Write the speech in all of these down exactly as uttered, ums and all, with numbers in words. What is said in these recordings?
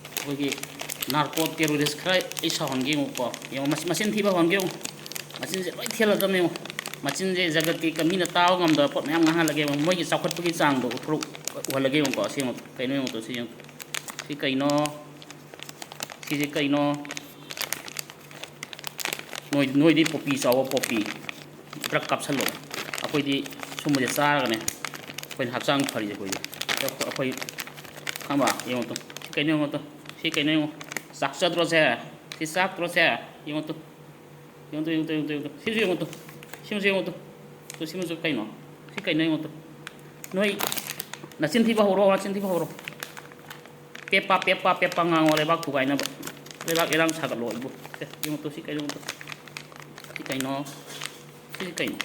ꯑꯩꯈꯣꯏꯒꯤ narco terrorist ꯈꯔ ꯑꯩ ꯁꯥꯎꯍꯟꯒꯦ ꯌꯦꯡꯉꯨꯀꯣ꯫ ꯌꯦꯡꯉꯣ, ꯃꯁꯤ ꯃꯆꯤꯟ ꯊꯤꯕ ꯍꯧꯍꯟꯒꯦ ꯌꯦꯡꯉꯣ꯫ ꯃꯆꯤꯟꯁꯦ ꯂꯣꯏ ꯊꯤꯍꯜꯂꯗꯕꯅꯦ ꯌꯦꯡꯉꯣ꯫ ꯃꯆꯤꯟꯁꯦ ꯖꯒꯠꯀꯤ ꯀ-, ꯃꯤꯅ ꯇꯥꯕ ꯉꯝꯗꯕ ꯄꯣꯠ ꯃꯌꯥꯝ ꯉꯥꯡꯍꯜꯂꯒꯦ ꯌꯦꯡꯉꯣ꯫ ꯃꯣꯏꯒꯤ ꯆꯥꯎꯈꯠꯄꯒꯤ ꯆꯥꯡꯗꯣ ꯎꯍꯜꯂꯒꯦ ꯌꯦꯡꯉꯨꯀꯣ꯫ ꯁꯤ ꯌꯦꯡꯉꯣ, ꯀꯩꯅꯣ ꯌꯦꯡꯉꯨꯇꯣ, ꯁꯤ ꯌꯦꯡꯉꯣ꯫ ꯁꯤ ꯀꯩꯅꯣ? ꯁꯤꯁꯦ ꯀꯩꯅꯣ? ꯅꯣꯏ, ꯅꯣꯏꯗꯤ ꯄꯣꯄꯤ ꯆꯥꯎꯕ ꯄꯣꯄꯤ꯫ ꯗ꯭ꯔꯛ ꯀꯥꯞꯁꯜꯂꯣ꯫ ꯑꯩꯈꯣꯏꯗꯤ ꯁꯨꯝꯕꯁꯦ ꯆꯥꯔꯒꯅꯦ ꯑꯩꯈꯣꯏꯅ ꯍꯛꯆꯥꯡ ꯐꯔꯤꯁꯦ ꯑꯩꯈꯣꯏꯗꯤ꯫ ꯑꯩꯈꯣꯏ, ꯈꯪꯕ? ꯌꯦꯡꯉꯣ ꯇꯨ꯫ ꯁꯤ ꯀꯩꯅꯣ ꯌꯦꯡꯉꯣ ꯇꯨ꯫ ꯁꯤ ꯀꯩꯅꯣ ꯌꯦꯡꯉꯣ꯫ ꯆꯥꯛ ꯆꯥꯗ꯭ꯔꯣ ꯁꯦ? ꯁꯤ ꯆꯥꯛꯇ꯭ꯔꯣ ꯁꯦ? ꯌꯦꯡꯉꯣ ꯇꯨ꯫ ꯌꯦꯡꯉꯣ ꯇꯨ, ꯌꯦꯡꯉꯣ ꯇꯨ, ꯌꯦꯡꯉꯣ ꯇꯨ, ꯌꯦꯡꯉꯣ ꯇꯨ꯫ ꯁꯤꯁꯨ ꯌꯦꯡꯉꯣ ꯇꯨ꯫ ꯇꯨ, ꯁꯤꯃꯁꯨ ꯌꯦꯡꯉꯣ ꯇꯨ꯫ ꯇꯨ, ꯁꯤꯃꯁꯨ ꯀꯩꯅꯣ? ꯁꯤ ꯀꯩꯅꯣ ꯌꯦꯡꯉꯣ ꯇꯨ꯫ ꯅꯣꯏ ꯅꯆꯤꯟ ꯊꯤꯕ ꯍꯧꯔꯣ, ꯅꯆꯤꯟ ꯊꯤꯕ ꯍꯧꯔꯣ꯫ ꯄꯦꯞꯄ, ꯄꯦꯞꯄ, ꯄꯦꯞꯄ ꯉꯥꯡꯉꯣ, ꯂꯩꯕꯥꯛ ꯊꯨꯒꯥꯏꯅꯕ꯫ ꯂꯩꯕꯥꯛ ꯏꯔꯥꯡ ꯁꯥꯒꯠꯂꯣ ꯑꯩꯕꯨ꯫ ꯁꯦ, ꯌꯦꯡꯉꯣ ꯇꯨ, ꯁꯤ ꯀꯩꯅꯣ ꯌꯦꯡꯉꯣ ꯇꯨ꯫ ꯁꯤ ꯀꯩꯅꯣ? ꯁꯤꯁꯤ ꯀꯩꯅꯣ?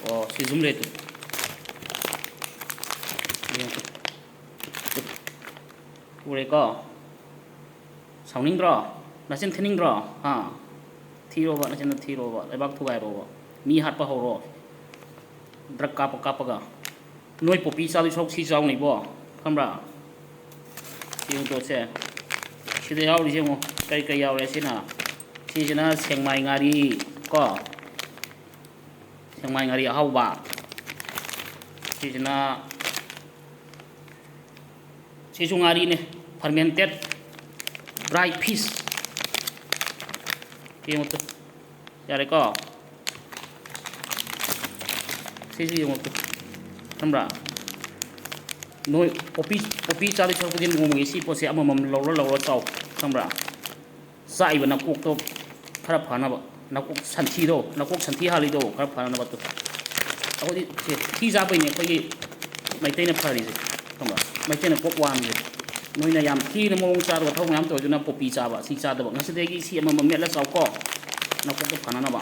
ꯑꯣ, ꯁꯤ ꯖꯨꯝ ꯂꯦꯠꯇꯨ꯫ ꯌꯦꯡꯉꯣ ꯇꯨ꯫ ꯇꯨ꯫ ꯎꯔꯦꯀꯣ? ꯁꯥꯎꯅꯤꯡꯗ꯭ꯔꯣ? ꯅꯆꯤꯟ ꯊꯤꯅꯤꯡꯗ꯭ꯔꯣ? ꯍꯥ? ꯊꯤꯔꯣꯕ, ꯅꯆꯤꯟꯗꯣ ꯊꯤꯔꯣꯕ, ꯂꯩꯕꯥꯛ ꯊꯨꯒꯥꯏꯔꯣꯕ꯫ ꯃꯤ ꯍꯥꯠꯄ ꯍꯧꯔꯣ꯫ ꯗ꯭ꯔꯛ ꯀꯥꯞꯄ ꯀꯥꯞꯄꯒ꯫ ꯅꯣꯏ ꯄꯣꯄꯤ ꯆꯥꯗꯣꯏ ꯁꯔꯨꯛ ꯁꯤ ꯆꯥꯎꯅ ꯏꯕꯣ꯫ ꯈꯪꯕ꯭ꯔꯥ? ꯁꯤ ꯌꯦꯡꯉꯨ ꯇꯣ ꯁꯦ꯫ ꯁꯤꯗ ꯌꯥꯎꯔꯤꯁꯦ ꯌꯦꯡꯉꯣ꯫ ꯀꯩ ꯀꯩ ꯌꯥꯎꯔꯦ ꯁꯤꯅ? ꯁꯤꯁꯤꯅ ꯁꯦꯛꯃꯥꯏ ꯉꯥꯔꯤ ꯀꯣ꯫ ꯁꯦꯛꯃꯥꯏ ꯉꯥꯔꯤ ꯑꯍꯥꯎꯕ꯫ ꯁꯤꯁꯤꯅ ꯁꯤꯁꯨ ꯉꯥꯔꯤꯅꯦ, fermented dry fish꯫ ꯌꯦꯡꯉꯨ ꯇꯨ꯫ ꯌꯥꯔꯦꯀꯣ? ꯁꯤꯁꯨ ꯌꯦꯡꯉꯨ ꯇꯨ꯫ ꯈꯪꯕ꯭ꯔꯥ? ꯅꯣꯏ ꯄꯣꯄꯤ, ꯄꯣꯄꯤ ꯆꯥꯗꯣꯏ ꯁꯔꯨꯛꯄꯨꯗꯤ ꯅꯣꯡꯃꯒꯤ ꯁꯤ ꯄꯣꯠꯁꯦ ꯑꯃꯃꯝ ꯂꯧꯔ ꯂꯧꯔ ꯆꯥꯎ꯫ ꯈꯪꯕ꯭ꯔꯥ? ꯆꯥꯛꯏꯕ ꯅꯀꯣꯛꯇꯣ ꯈꯔ ꯐꯅꯕ, ꯅꯀꯣꯛ ꯁꯟꯊꯤꯗꯣ, ꯅꯀꯣꯛ ꯁꯟꯊꯤ ꯍꯥꯜꯂꯤꯗꯣ ꯈꯔ ꯐꯅꯕ ꯇꯨ꯫ ꯑꯩꯈꯣꯏꯗꯤ ꯁꯦ ꯊꯤ ꯆꯥꯕꯩꯅꯦ ꯑꯩꯈꯣꯏꯒꯤ ꯃꯩꯇꯩꯅ ꯐꯔꯤꯁꯦ, ꯈꯪꯕ꯭ꯔꯥ? ꯃꯩꯇꯩꯅ ꯀꯣꯛ ꯋꯥꯡꯉꯤꯁꯦ꯫ ꯅꯣꯏꯅ ꯌꯥꯝ ꯊꯤꯅ ꯃꯑꯣꯡ ꯆꯥꯗꯕ ꯊꯕꯛ ꯃꯌꯥꯝ ꯇꯧꯔꯤꯗꯨꯅ ꯄꯣꯄꯤ ꯆꯥꯕ, ꯁꯤ ꯆꯥꯗꯕ꯫ ꯉꯁꯤꯗꯒꯤ ꯁꯤ ꯑꯃꯃꯝ ꯃꯦꯠꯂ ꯆꯥꯎꯀꯣ, ꯅꯀꯣꯛꯇꯣ ꯐꯅꯅꯕ꯫